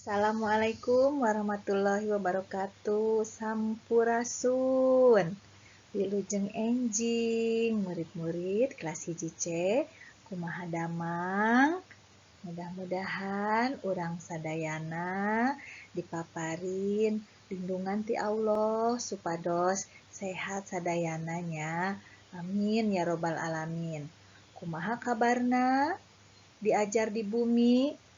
Assalamualaikum warahmatullahi wabarakatuh. Sampurasun. Wilujeng enjing murid-murid kelas 1 C. Kumaha damang? Mudah-mudahan urang sadayana dipaparin lindungan ti Allah supados sehat sadayananya. Amin ya robbal alamin. Kumaha kabarna? Diajar di bumi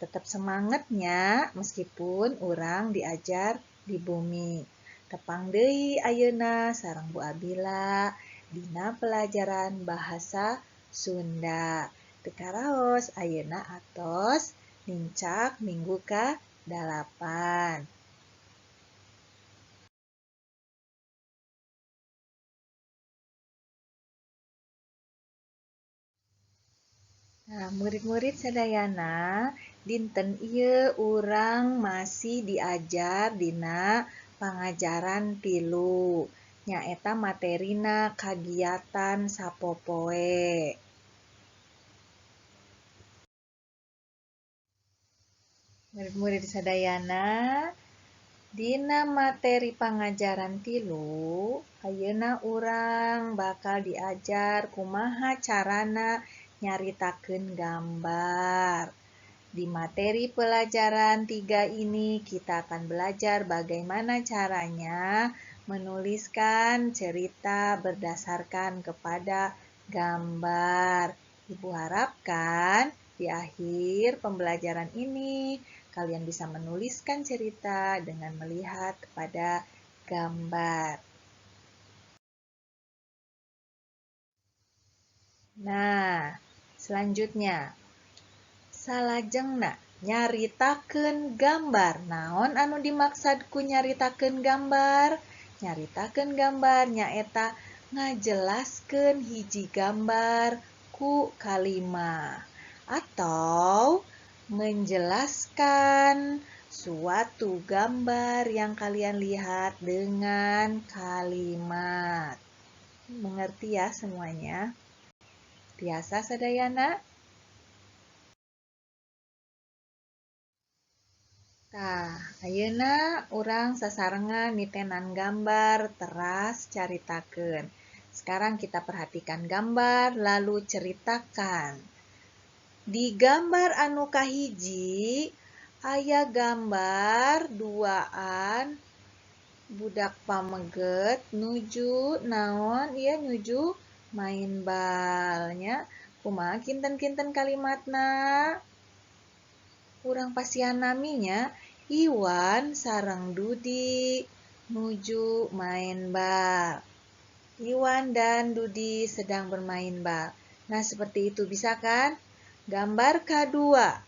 tetap semangatnya meskipun urang diajar di bumi. Tepang deui ayeuna sareng Bu Abila dina pelajaran bahasa Sunda. Teu karaos ayeuna atos nincak minggu ka-8. Nah, murid-murid sadayana, dinten ieu urang masih diajar dina pangajaran 3. Nyaeta materina kagiatan sapopoe. Murid-murid sadayana, dina materi pangajaran 3, ayeuna urang bakal diajar kumaha carana nyaritakeun gambar. Di materi pelajaran 3 ini kita akan belajar bagaimana caranya menuliskan cerita berdasarkan kepada gambar. Ibu harapkan di akhir pembelajaran ini kalian bisa menuliskan cerita dengan melihat kepada gambar. Nah, selanjutnya, salajengna nyaritakeun gambar. Naon anu dimaksad ku nyaritakeun gambar? Nyaritakeun gambar nyaeta ngajelaskeun hiji gambar ku kalimah atau menjelaskan suatu gambar yang kalian lihat dengan kalimat. Mengerti ya semuanya? Biasa sadayana? Tah, ayeuna urang sasarengan nitenan gambar teras caritakeun. Sekarang kita perhatikan gambar lalu ceritakan. Di gambar anu kahiji aya gambar duaan budak pameget nuju naon ieu nuju main balnya. Kumaha kinten-kinten kalimatna? Urang pasihan naminya Iwan sareng Dudi nuju main bal. Iwan dan Dudi sedang bermain bal. Nah, seperti itu bisa kan? Gambar kedua.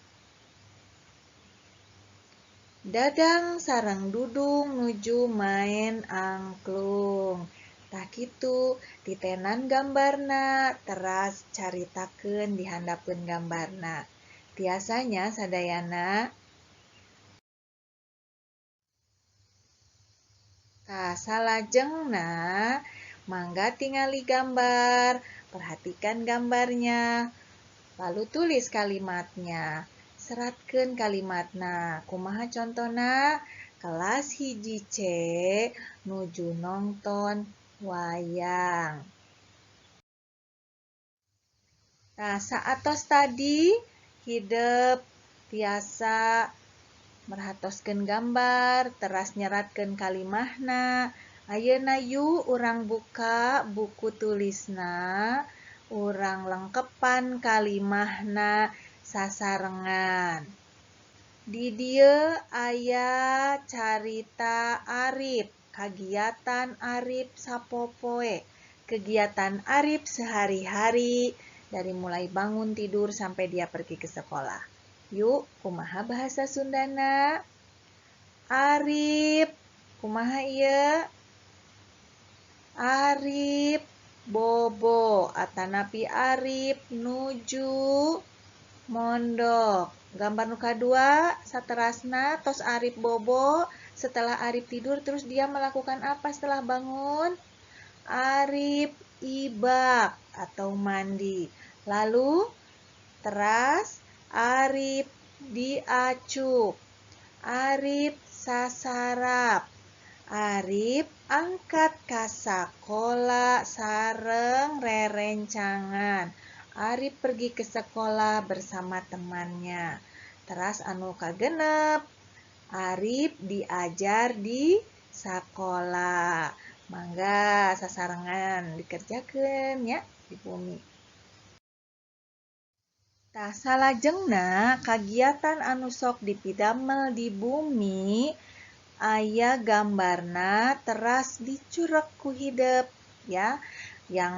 Dadang sareng Dudung nuju main angklung. Tah kitu ditenan gambarna teras caritakeun dihandapeun gambarna. Biasanya sadayana. Tah salajengna mangga tingali gambar, perhatikan gambarnya, lalu tulis kalimatnya, seratkeun kalimatna. Kumaha contona? Kelas 1 C nuju nonton wayang. Nah, saatos tadi hidep tiasa merhatoskeun gambar, teras nyeratkeun kalimahna. Ayeuna yuk urang buka buku tulisna, urang lengkepan kalimahna sasarengan. Di dieu aya carita Arif, kagiatan Arif sapopoe, kegiatan Arif sehari-hari dari mulai bangun tidur sampai dia pergi ke sekolah. Yuk, kumaha bahasa Sundana? Arif, kumaha ieu? Arif bobo atanapi Arif nuju mondok. Gambar nu kadua saterasna tos Arif bobo, setelah Arif tidur terus dia melakukan apa setelah bangun? Arif ibak atau mandi. Lalu teras Arif diacup. Arif sasarap. Arif angkat ka sakola sareng rerencangan. Arif pergi ke sekolah bersama temannya. Teras anu kagenep, Arif diajar di sakola. Mangga sasarengan dikerjakeun nya di bumi. Tah salajengna kagiatan anu sok dipidamel di bumi aya gambarna teras dicurek ku hidep ya, yang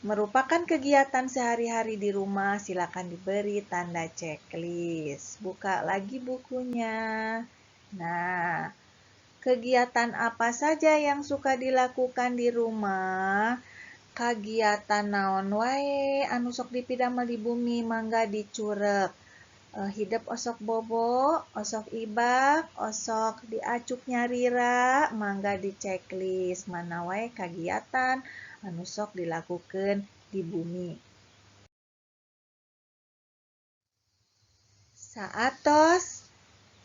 merupakan kegiatan sehari-hari di rumah silakan diberi tanda checklist. Buka lagi bukunya. Nah, kegiatan apa saja yang suka dilakukan di rumah? Kagiatan naon wae anu sok dipidamel di bumi mangga dicurek. Hidep osok bobo, osok ibak, osok diacuk nyarira, mangga di checklist mana wae kagiatan anu sok dilakukan di bumi. Saatos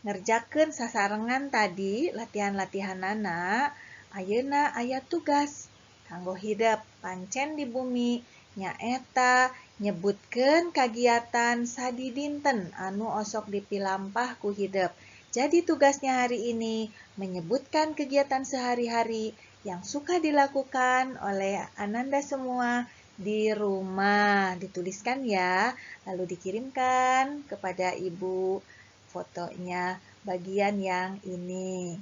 ngerjakeun sasarengan tadi latihan-latihanana, ayeuna aya tugas kanggo hidep pancen di bumi nyaeta nyebutkeun kagiatan sadidinten anu osok dipilampah ku hidep. Jadi tugasnya hari ini menyebutkan kegiatan sehari-hari yang suka dilakukan oleh Ananda semua di rumah. Dituliskan ya, lalu dikirimkan kepada ibu fotonya bagian yang ini.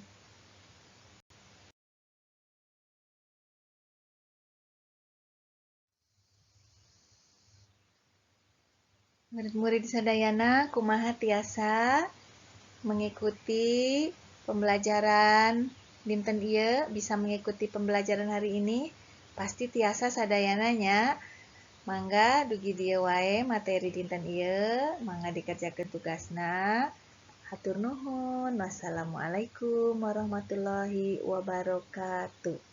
Murid-murid sadayana kumaha tiasa mengikuti pembelajaran dinten ieu, bisa mengikuti pembelajaran hari ini? Pasti tiasa sadayana nya. Mangga dugi dieu wae materi dinten ieu, mangga dikerjakeun tugasna. Hatur nuhun. Wassalamualaikum warahmatullahi wabarakatuh.